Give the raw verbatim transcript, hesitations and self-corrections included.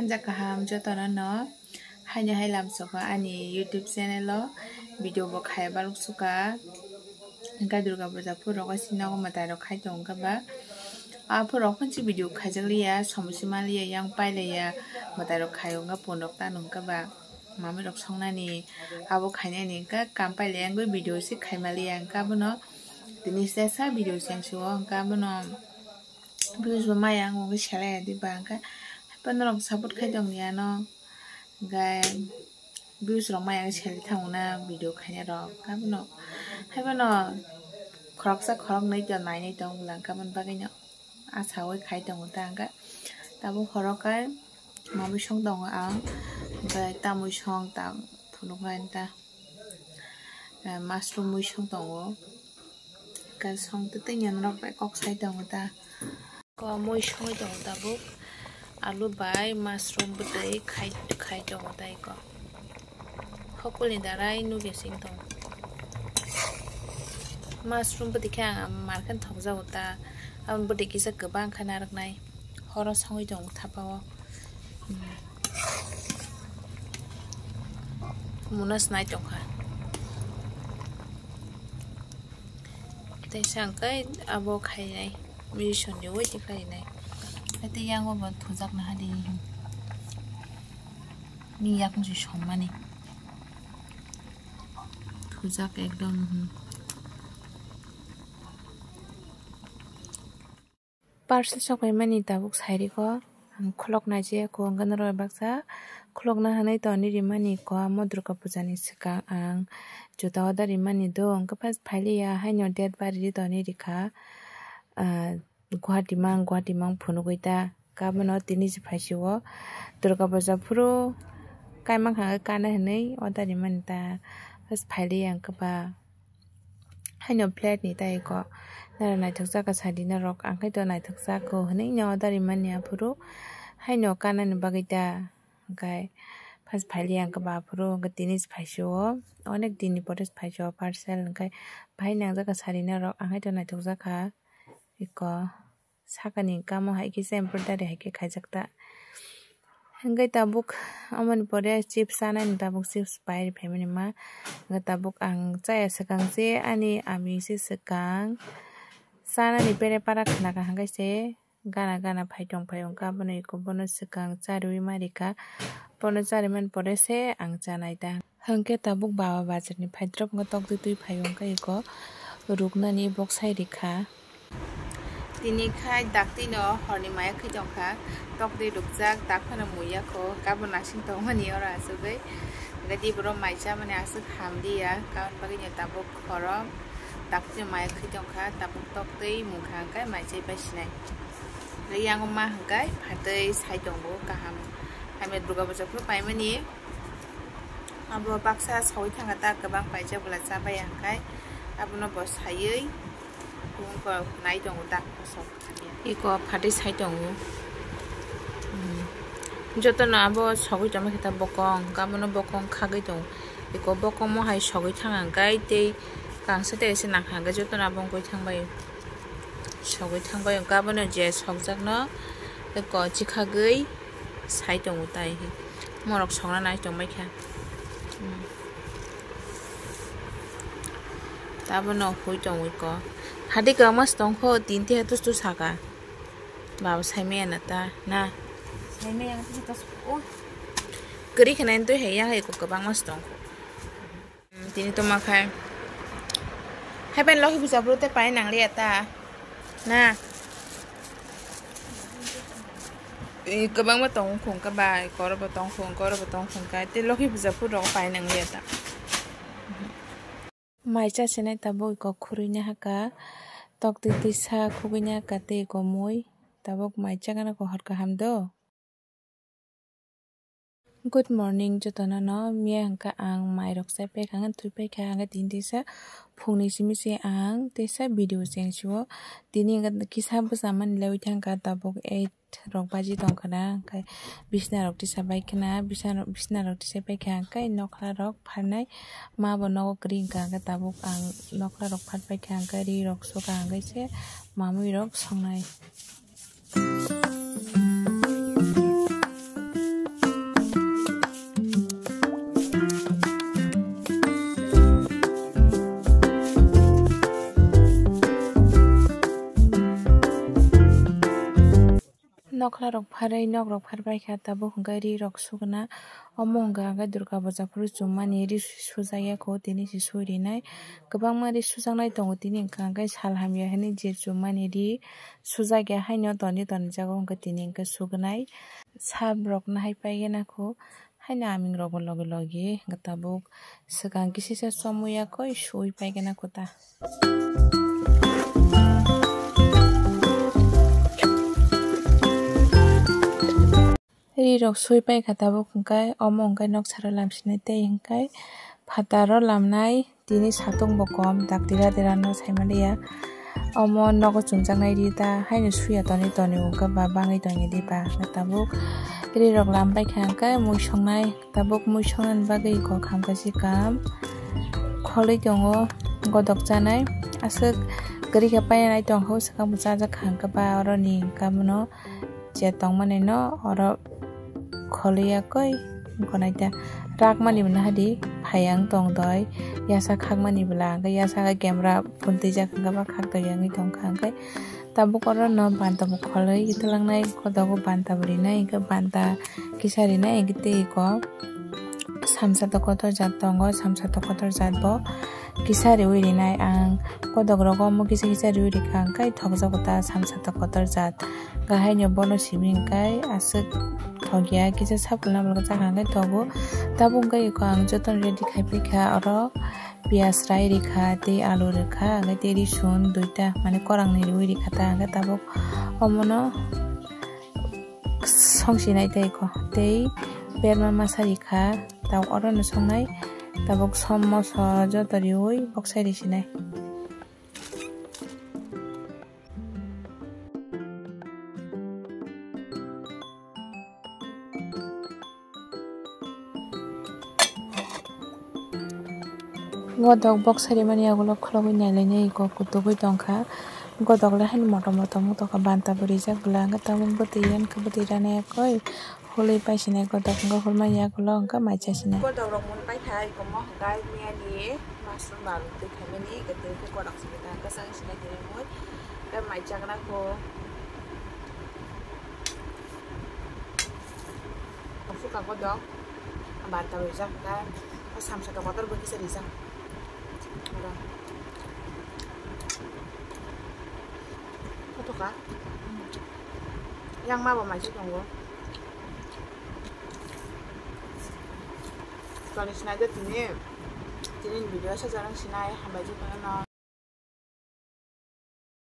Jaka ham jotono no haino hai lamsoko ani YouTube channel o video bo khai baluk suka. Hingke Durga puja phuru rok sinago mwtai rok khai tongo hingke ba. Aphuru rok phano video khaijak liya, somosi manliya, yang pailaiya, mwtai rok khai hingke pun rok tano hingke ba. Mami rok songnani abo khainani hingke kam pailaiya, hingke video se khai manliya, hingke abono tini sesa video cheng suo, hingke abono views bo maya ang bo selai ya diba, hingke haphano rok support khai tong ya no, hingke views rok maya ang selai thango na video khainai rok, haphano, haphano khoroksa khoroknwi to nainai tong bwla, hingke aboni bagwi no achawi khai tongo ta, hingke tabuk horo khe mamwi song tongo ang, hingke tamwi song ta phunuknai ta. Eh, mushroom mui song tongo. Hingke song twi twi nini rok bai kok sai tongo ta. Ko mui songwi tongo tabuk. Alu bai mushroom bwtwi khai, khai tongo ta eko. Hokol ni darai nugya sing tongo. Mushroom bwtwi khe ang market thok jago ta. Aboni bwtwi kisa kwbang khe narwknai. Horo songwi tongo thapa o. Hmm. Muna snai tongkha. Tei sa hwnkhe abo khainai. Mui songwi tei khlainai. Tei yango bo thujakna hadi. Ni yakung si songmani. Thujak ekdom. Parcel sok paimani tabuk sairiko ang khulok nai je ko hwnkhe norok baksa khulokna hinwi tongni rimani ko amo Durga puja ni swkang ang juta order rimani do hwnkhe first phailiya haino date bari ri tongni rikha, ah, Guwahati mang Guwahati mang phunugwi ta kabono tini se phaisio Durga puja phuru kaimang kha kana hinwi order rimani ta first phailiya hwnkhe ba. Haino plate ni tei ko naro naithok jaka sadi norok ang khe to naithok jako hinui no order rimani aphuru haino kanani bagwi ta hwnkhe first phailiya hwnkhe ba aphuru hwnkhe tini se phaisio onek din ni pore se phaisio parcel hwnkhe bahai nangjak ka sadi norok ang khe to naithok jakha eko. Sakani kamo hai khe se embroidery hai khe khaijak ta. Hingke tabuk amoni pore chips chanani tabuk chips pai ri phaimani ma. Hingke tabuk ang chaya swkang se ani ami se swkang chanani pere para khna kaham khe se gana gana phai tong phai hwnkha bono eko bono swkang charwi ma rikha. Bono charwi mani pore se ang chanai ta. Hwnkhe tabuk baba bazar ni phaidrop wngkha tokdwi twi phai hwnkha eko ruknani boksai rikha. Tini khai daktino horni maya khwi tongkha, tokdwi rukjak, dak phano muya kho, kabo nasing tongmani oro asugwi. Hwnkhe tei borok mai chamani aswk hamliya, kaboni bagwino tabuk khoro daktino maya khwi tongkha, tabuk tokdwi mungkha hwnkhe mai chai pai sinai. Hwnkhe yango ma hwnkhe phatwi sai tongo kaham, hamya Durga puja phuru paimani. Abo baksa sogwi thangkha ta, kwbang paijak bwla cha bai ya hwnkhe abono bo saiwi nai tongo ta kosok. Eko phatwi sai tongo. Hmm. Jotono abo sogwi tongma khe ta bokong, abono bokong khagwi tongo. Eko bokongmo hai sogwi thangkha hwnkhe tei kangsa tei se nangkha hwnkhe jotono abo wngwi thangbai. Sogwi thangbai hwnkhe abono je sokjakno eko chikhagwi. Sai tongo tai hi. Morok songna nai tongbai kha. Hmm. Tabono hui tongwi ko. Hadi kwbangma se tongkho, tin tiha tus tus saka. Baba saimaya na ta, na. Saimaya ang twi tos o. Kwrwi khna twi hai yang hai ko kwbangma se tongkho. Hmm, tini tongma khai. Hai pen lohi puja bro te pai nang liya ta. Na. Eh, kwbangma tongo khung ka bai, koro bo tong khung, koro bo tong khung ka. Te lohi puja phuru rok pai nang liya ta. Mai cha sinai tabuk ko khurui na haka. Tok twi twi sa khugui na haka tei ko mui. Tabuk mai cha gana ko hor kaham do. Good morning jotono no, miya hwnkha ang mai rok chai paikha, hwnkhe thwi paikha, hwnkhe tini teisa phungni simi se ang teisa video cheng sio. Tini hwnkhe kisa bwsa mani lewi thangkha, tabuk eight rok baji tongkha na, hwnkhe bisna rok tisa bai khna, bisna rok, bisna rok tisa paikha, hwnkhe nokla rok pharnai ma bo nogo kwrwi hwnkha, hwnkhe tabuk ang nokla rok phar paikha, hwnkhe ri rok sokha, hwnkhe se mamui rok songnai. Nokla rok pharwi, nok rok phar bai kha, tabuk hwnkhe ri rok sugna. Omo hwnkha hwnkhe Durga puja phuru chumani ri sujak ya kho, tini se sui rinai. Kwbangma ri sujaknai tongo, tini hwnkha hwnkhe sal hamya hinwi je chumani ri sujak ya haino toni toni jago hwnkhe tini hwnkhe sugnai. Sab rok nahai paigena kho, haino aming rok bo logi logi hwnkhe tabuk swkang kisa kisa chomwi ya koi sui paigena kho ta. Ri rok sui pai kha tabuk hwnkhe, omo hwnkhe nok saro lam sinai tei hwnkhe phataro lamnai tini satung bo kom dak tira tira no sai manliya. Omo nogo chumjaknai ri ta haino suya toni toni hwnkhe ba bangwi tongya di ba hwnkhe tabuk ri rok lam pai kha hwnkhe mui songnai. Tabuk mui songnani bagwi kok ham kaisa kam kholwi tongo, godok chanai. Aswk kwrwi khe painani tongkha, swkang bo chajak kha hwnkhe ba oroni hwnkhe abono je tongmani no oro kholwi ya koi wngkha naita. Rakmani bo nahadi phai ang tong doi, yasa khakmani bwla hwnkhe yasa khe camera phone twijak hwnkhe ba khak tongya wngwi tongkha hwnkhe. Tabuk oro no banta bo kholwi twlangnai, kodogo banta bo rinai, hwnkhe banta kisa rinai, hwnkhe tei eko samsa to kotor jat tongo, samsa to kotor jat bo kisa riwi rinai. Ang kodok rogo omo kisa kisa riwi rikha, hwnkhe thokjago ta samsa to kotor jat. Hwnkhe haino bono simi hwnkhe aswk thokya, kisa sapulna bolong chakha hwnkhe thogo. Tabuk hwnkhe eko ang jotono ready khai phikha oro. Piyaj rai rikha, tei alu rikha, hwnkhe tei risun duita, mane korang ni riwi rikha ta, hwnkhe tabuk omono songsinai tei ko, tei berma masa rikha, tabuk oro no songnai, tabuk som moso joto riwi boksai risinai. Godok boksai rimani yagulo khulogwi nailainai eko kutugwi tongkha. Godok le haino motom motom wng tongkha, banta bo rijak bwla, hwnkhe tabuk bwtwi rani khe bwtwi rani yakoi. Hulwi paisinai godok hwnkhe hulmani yagulo hwnkhe mai chasinai. Godok rok mui paikha eko mo hwnkhe miyani mushroom ba twi khaimani eko twi khe godok simi ta hwnkhe chang sinai tini mui tei mai chakna kho. Suka godok banta rijak hwnkhe samsa to kotor bo kisa rijak. Kotoka yang ma bo mai se tongo. Toni sinai de tini, tini video sa jarang sinai hambai je kono.